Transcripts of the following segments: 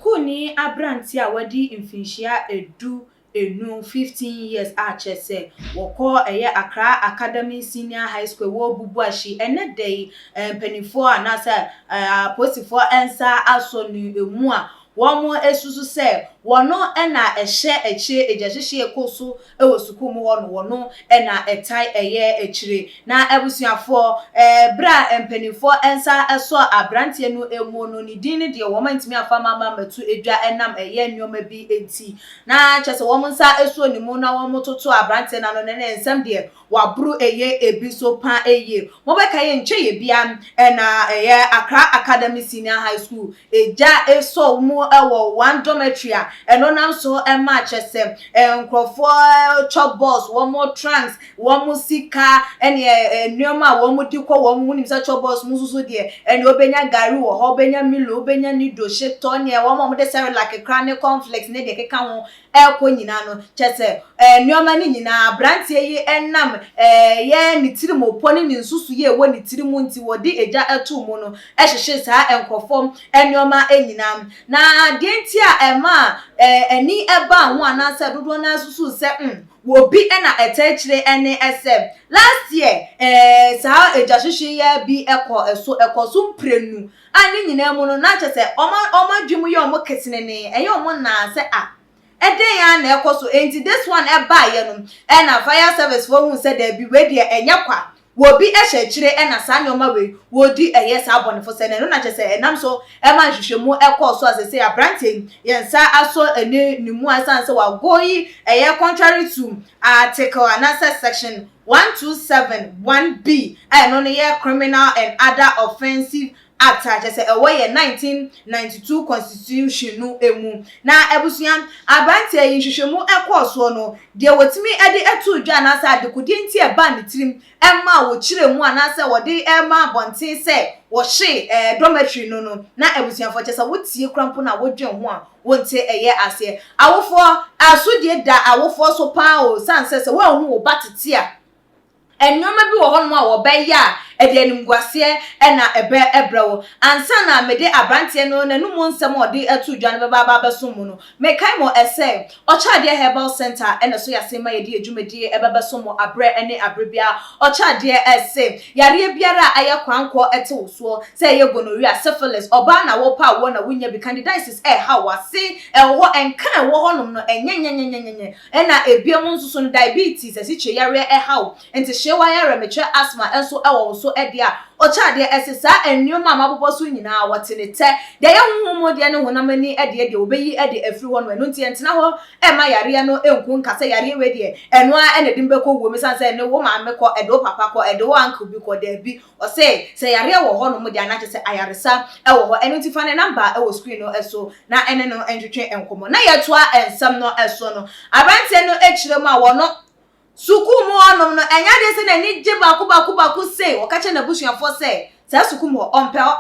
Sukuuni aberanteɛ a wadi mfinhyia 15, 15 years, a kyerɛ sɛ wɔkɔ ɛyɛ Accra Academy Senior High School ɛwɔ Bubuashi, ɛnɛ da yi mpanimfoɔ anaasɛ apolisifoɔ nsa asɔ ne mu a wɔn asusu sɛ wɔn na ɛhyɛ akyire egyahyehye ɛkɔ so wɔ sukuu mu hɔ no, wɔn na ɛtae ɛyɛ akyire. Na abusuafoɔ, berɛ a mpanimfoɔ nsa sɔ aberanteɛ no mu no, ne din no deɛ wɔn antumi amfa amma ammɛto dwa ɛnam ɛyɛ nneɛma bi nti. Na kyerɛ sɛ wɔn nsa sɔ ne mu na wɔtoto aberanteɛ no ano no, ne nsɛm deɛ Waboro ɛyɛ ebi so paa ɛyie. Mobɛkae nkyɛ yɛ bia ɛna ɛyɛ Accra Academy Senior High School egya esɔ mu ɛwɔ one dormitory a ɛno nam so ɛma kyɛsɛ nkorɔfoɔ chop box, wɔn trunks, wɔn sika ɛne nnoɔma a wɔn de kɔ wɔn, wonim sɛ chop box mu nso so deɛ ɛne wobɛnya gari wɔ hɔ, wobɛnya milo, wobɛnya nido, hyetɔ ne wɔn a wɔde cerelac kra ne cornflakes ne deɛ ɛkeka ho rekɔ nyinaa no, kyerɛ sɛ, nneɛma no nyinaa, aberanteɛ yi nam yɛ ne tirimopɔ ne ne nsusuiɛ a ɛwɔ ne tiri mu nti wɔde egya too mu no hyehyee saa nkurɔfoɔ nneɛma nyinaa. Na deɛ nti a ɛmaa ani baa ho anaasɛ dodoɔ no ara susuu sɛ mm, obi na ɛtaa akyire ne sɛ, last year saa egyahyehye yi bi kɔɔ so, ɛkɔɔ so mprenu a ne nyinaa mu no, na kyerɛ sɛ wɔn wɔn adwene mu yɛ wɔn kesenenee, ɛyɛ wɔn naa sɛ ah, ɛdɛn ara na ɛkɔ so. Enti this one ɛbaeɛ no, ɛna fire service foɔ huu sɛ daabi, wei deɛ ɛnyɛ kwa, wɔbi hyɛ akyire ɛna saa nneɛma wei wɔredi ɛyɛ saa abɔnefo sɛ no. Ɛno na kyerɛ sɛ ɛnam so ɛma nhwehwɛmu ɛkɔɔ so a seesei aberanteɛ yi yɛn nsa asɔ ne ne mu a ɛsiane sɛ wago yi ɛyɛ contrary to article anaasɛ section 127 1B a ɛno no yɛ Criminal and Other Offensive Act a kyerɛ sɛ ɛwɔ yɛ 1992 Constitution no mu. Na abusua, aberanteɛ yi nhwehwɛmu kɔɔ soɔ no, deɛ wɔtumi de too dwa anaasɛ adekodeɛ nti a ɛbaa ne tirim maa wɔkyerɛɛ mu anaasɛ wɔde maa abɔnten sɛ wɔhyee dormitory no no, na abusuafoɔ kyerɛ sɛ wotie koraa mpo na wodwen ho a wonte ɛyɛ aseɛ. Awofoɔ, asodie da awofoɔ so paa o, sane sɛ sɛ woanhu wo ba tete a, nnoɔma bi wɔ hɔnom a wɔbɛyɛ a ɛde animguaseɛ na ɛbɛbrɛ wo. Ansa na mede abranteɛ no n'anomu nsɛm a ɔde too dwa no bɛba aba abɛsom mo no, mekae mo sɛ Ɔkyɛadeɛ Herbal Centre na ɛso yɛ ase ma yɛde yɛn dwumadie bɛbɛsom mo aberɛ ne aberɛ biara. Ɔkyɛadeɛ se, yareɛ biara a ayɛ korankɔ te wo soɔ, sɛ ɛyɛ gonorrhea, syphilis, ɔbaa na wopɛ awoɔ na wonnya bi, candidiasis ɛreha wo ase, ɛwɔ hɔ, nka a ɛwɔ hɔnom no ɛnyɛ nyɛnyɛnyɛnyɛnyɛ, ɛna ebinom nso so no diabetes, asikyire yareɛ ɛha wo, Ntehyeewa yareɛ, mekyerɛ asthma nso wɔ wo so deɛ a, ɔkyɛ adeɛ, ɛse saa nnoɔma a mabobɔ so nyinaa wɔte ne tɛ. Deɛ ɛyɛ honhom mu deɛ ne honam ani deɛ deɛ wɔbɛyi de afiri hɔ no, ɛno nti ɛntena hɔ mma yareɛ no nku nka sɛ yareɛ wei deɛ ɛno ara na ɛde me bɛkɔ wuo mu ɛsiane sɛ ɛne wo maame kɔ, ɛde wo papa kɔ, ɛde wo uncle bi kɔ, daabi. Ɔse sɛ yareɛ wɔ hɔ nom deɛ a na kyerɛ sɛ ayaresa wɔ hɔ, ɛno nti fa ne number wɔ screen no so na ɛne no ntwetwe nkɔmmɔ. Na yɛtoa nsɛm no so no, aberanteɛ no kyerɛ mu a wɔno Sukuu mu hɔnom no, ɛnyɛ adeɛ sɛ n'ani gye baako baako baako sei. Ɔka kyerɛ n'abusuafoɔ sɛ, saa sukuu mu hɔ, ɔmpɛ hɔ.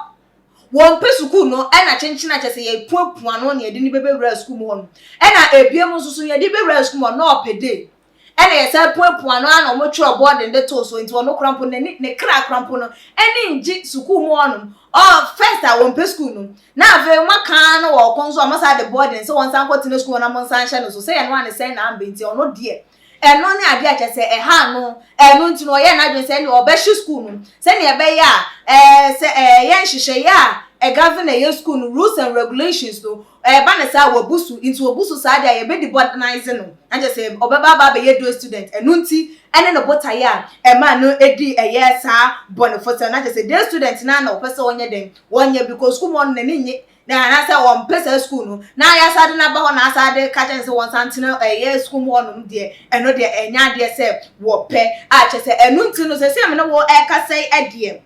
Wɔmpɛ sukuu no, ɛna kyenkyen a kyerɛ sɛ yɛpuapua no na yɛde no bɛbɛwura sukuu mu hɔ no. Ɛna ebiem nso so, yɛde bɛwura sukuu mu hɔ no, na ɔpɛ day. Ɛna yɛsan puapua no ara na wɔtwerɛ boarding de too so, nti ɔno koraa mpo, n'ani, ne kra koraa mpo no, ani ngye sukuu mu hɔnom. Ɔ, first a wɔmpɛ sukuu no, Na afei wɔaka ara no wɔ ɔko nso a wɔsan de boɔ den sɛ wɔnsan nkɔtena sukuu hɔ na wɔnsan nhyɛ no so sɛ ɛno a ne sɛn na amba nti ɔno deɛ ɛno ne adeɛ a kyerɛ sɛ ɛha no ɛno nti no ɔyɛɛ n'adwene sɛ ɛnneɛ ɔbɛhye sukuu no sɛdeɛ ɛbɛyɛ a ɛɛ sɛ ɛyɛ nhyehyɛeɛ a ɛgovern ɛyɛ sukuu no rules and regulations no ɛba no saa a wɔabu so nti wɔbu so saa deɛ a yɛbɛdebɔdenize no na kyerɛ sɛ ɔbɛba aba abɛyɛ day student ɛno nti ɛne ne botaeɛ a ɛmaa no ɛdi ɛyɛ saa bɔnefosɛm na kyerɛ sɛ day student no ara na ɔpɛ sɛ ɔnyɛ dɛn Wɔnyɛ bi kɔ sukuu mu ɔno n'ani nnye na anaasɛ wɔmpɛ saa sukuu no na yɛasa de no aba hɔ na asa de ka kyerɛ no sɛ wɔnsan ntena ɛyɛ sukuu mu hɔnom deɛ ɛno deɛ ɛnyɛ adeɛ sɛ wɔpɛ a kyerɛ sɛ ɛno nti no sɛ sɛ me ne wo ɛrekasa yi deɛ.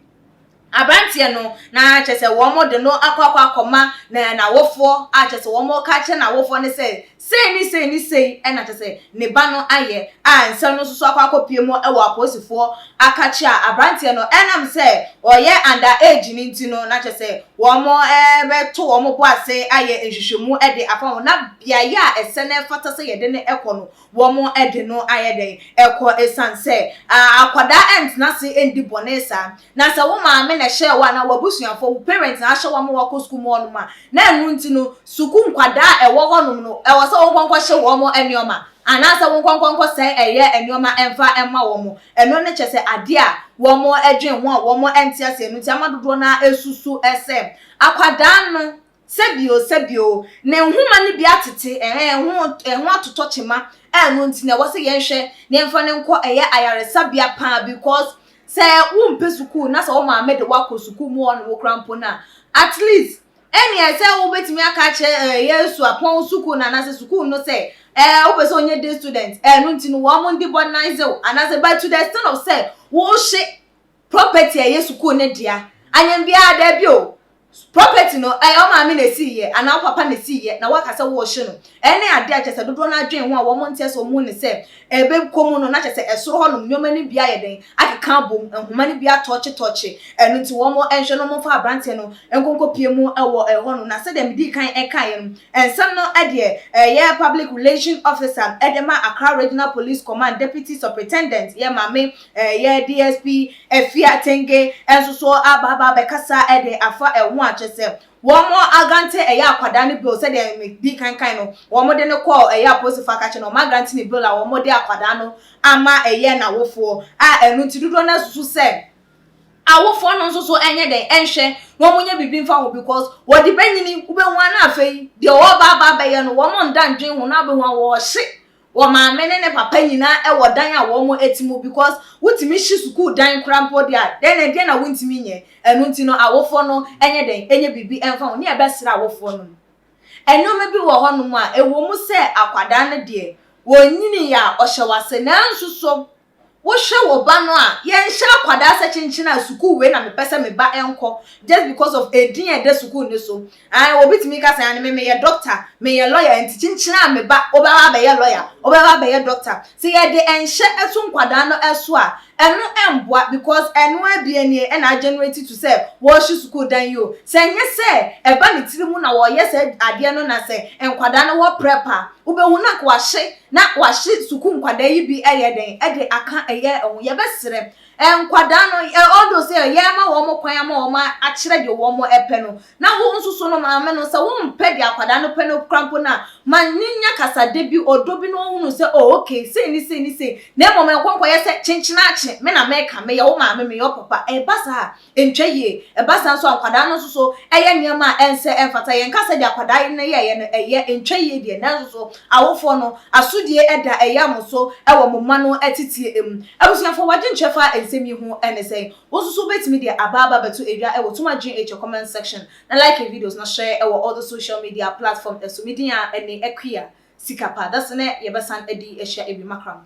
Aberanteɛ no, na kyerɛ sɛ wɔde no akɔ akɔ akɔma na n'awofoɔ a kyerɛ sɛ wɔreka akyerɛ n'awofoɔ no sɛ sei ne sei ne sei na kyerɛ sɛ ne ba no ayɛ a nsɛm no nso so akɔ akɔpue mu wɔ apolisifoɔ akakye a aberanteɛ no ɛnam sɛ ɔyɛ under age no nti no na kyerɛ sɛ wɔbɛto wɔn bo ase ayɛ nhwehwɛmu de afa ho na beaeɛ a ɛsɛ na ɛfata sɛ yɛde no kɔ no wɔde no ayɛ dɛn kɔ esiane sɛ akwadaa ntena ase ndi bɔne saa. Na sɛ wo maame na ɛhyɛɛ wo anaa w'abusuafoɔ, wo parents na ahyɛ wo ama woakɔ sukuu mu hɔnom a, na ɛno nti no, sukuu nkwadaa a ɛwɔ hɔnom no, ɛwɔ sɛ wonkɔ nkɔhye wɔn nneɛma anaasɛ wonkɔ nkɔ nkɔsɛe ɛyɛ nneɛma mfa mma wɔn. Ɛno ne kyerɛ sɛ adeɛ a wɔdwen ho a wɔnte aseɛ no nti ama dodoɔ no ara susu sɛ akwadaa no Sɛbio, sɛbio, ne nhoma no bi atete, ɛhɛn, ɛho, ɛho atotɔ kyema, ɛno nti na ɛwɔ sɛ yɛnhwɛ na yɛmfa no nkɔ ɛyɛ ayaresabea paa because sɛ wompɛ sukuu na sɛ wo maame de wo akɔ sukuu mu hɔ ne wo kora mpo no a, at least ɛnneɛ sɛ wobɛtumi aka akyerɛ ɛyɛ suapɔn sukuu no anaasɛ sukuu no sɛ ɛɛ wopɛ sɛ ɔnyɛ day student, ɛno nti no wɔn ndebɔnise wo anaasɛ but to the extent of sɛ wohye property a ɛyɛ sukuu no dea, anyɛ biara daabi o. Property no, ɛyɛ wo maame na esii yɛ anaa wo papa na esii yɛ na woaka sɛ worehyɛ no. Ɛne ade a kyerɛ sɛ dodoɔ no ara dwen ho a wɔn nte ase wɔn hu no sɛ ɛbɛkɔ mu no na kyerɛ sɛ ɛsoro hɔnom nneɛma no bi ayɛ dɛn akeka abom, nhoma no bi atɔɔkyetɔɔkye. Ɛno nti wɔn nhwɛ na wɔmfa aberanteɛ no nkonkɔpie mu wɔ ɛhɔnom. Na sɛdeɛ medii kan kaeɛ no, nsɛm no deɛ ɛyɛ Public Relation Officer de ma Accra Regional Police Command Deputy Superintendent yɛ Maame Ɛyɛ DSP Afia Tenge nso so aba aba abɛkasa de afa ɛho a kyerɛ sɛ wɔn agrante ɛyɛ akwadaa no bail sɛdeɛ me di kan kan no wɔn de no kɔɔ ɛyɛ apolisifoɔ akakye no wɔn agrante ne bail a wɔn de akwadaa no ama ɛyɛ n'awofoɔ a ɛno nti dodoɔ no asusu sɛ awofoɔ no nso so ɛnyɛ dɛn ɛnhwɛ na wɔn nyɛ biribi mfa ho because wɔde bɛnyini wobɛhu ana afei deɛ wɔba aba abɛyɛ no wɔn nda ndwen ho na abɛhu a wɔrehye Wɔ maame ne ne papa nyinaa wɔ dan a wɔn te mu because wotumi hye sukuu dan koraa mpo deɛ a dɛn na deɛn na wontumi nyɛ ɛno nti no awofoɔ no nyɛ dɛn nyɛ biribi mfa ho ne yɛbɛsrɛ awofoɔ no nnoɔma bi wɔ hɔ nom a ɛwɔ mu sɛ akwadaa no deɛ wɔnyiniiɛ a ɔhyɛ wase nanso so Wohwɛ wo ba no a, yɛnhyɛ akwadaa sɛ kyenkyen a sukuu wei na mepɛ sɛ me ba nkɔ just because of edin a ɛda sukuu no so. Ae, obi tumi ka sɛ, ane me meyɛ doctor, meyɛ lawyer, nti kyenkyen a me ba wobɛba abɛyɛ lawyer, wobɛba abɛyɛ doctor. Sɛ yɛde nhyɛ to nkwadaa no so a, ɛno mboa because ɛno ara bi nie ɛna agenerate to sɛ wɔrehye sukuu dan yi o. Sɛ ɛnyɛ sɛ ɛba ne tiri mu na wɔreyɛ saa adeɛ no na sɛ nkwadaa no wɔ prep a, wobɛhu na anka wahye Na wahye sukuu nkwadaa yi bi yɛ dɛn de aka ɛyɛ ho. Yɛbɛsrɛ nkwadaa no, although sɛ yɛma wɔn kwan ama wɔn akyerɛ deɛ wɔn pɛ no, na wo nso so no maame no, sɛ wompɛ deɛ akwadaa no pɛ no koraa mpo no a, ma no nya kasadɛ bi, ɔdɔ bi na ɔhunu sɛ oh okay, sei ne sei ne sei. Na mmom ɛnkɔ nkɔyɛ sɛ kyenkyenakye, me na meka, meyɛ wo maame, meyɛ wo papa. Ɛba saa a, Ɛntwa yie. Ɛba saa nso a, nkwadaa no nso so yɛ nneɛma a ɛnsɛ, ɛmfata. Yɛnka sɛ deɛ akwadaa no yɛeɛ no, ɛyɛ, ɛntwa yie deɛ, nanso so awofoɔ no, asodie da ɛyam mo so wɔ mo mma no teteɛ mu. Abusuafoɔ, w'adwenkyerɛ fa nsɛm yi ho ne sɛn? Wo nso so wobɛtumi de aba aba abɛto dwa wɔ Tuma GH comment section na like videos na share wɔ all the social media platform so. Me din a ɛne Akua Sikapa. Dasene yɛbɛsan adi ahyia awie. Makram.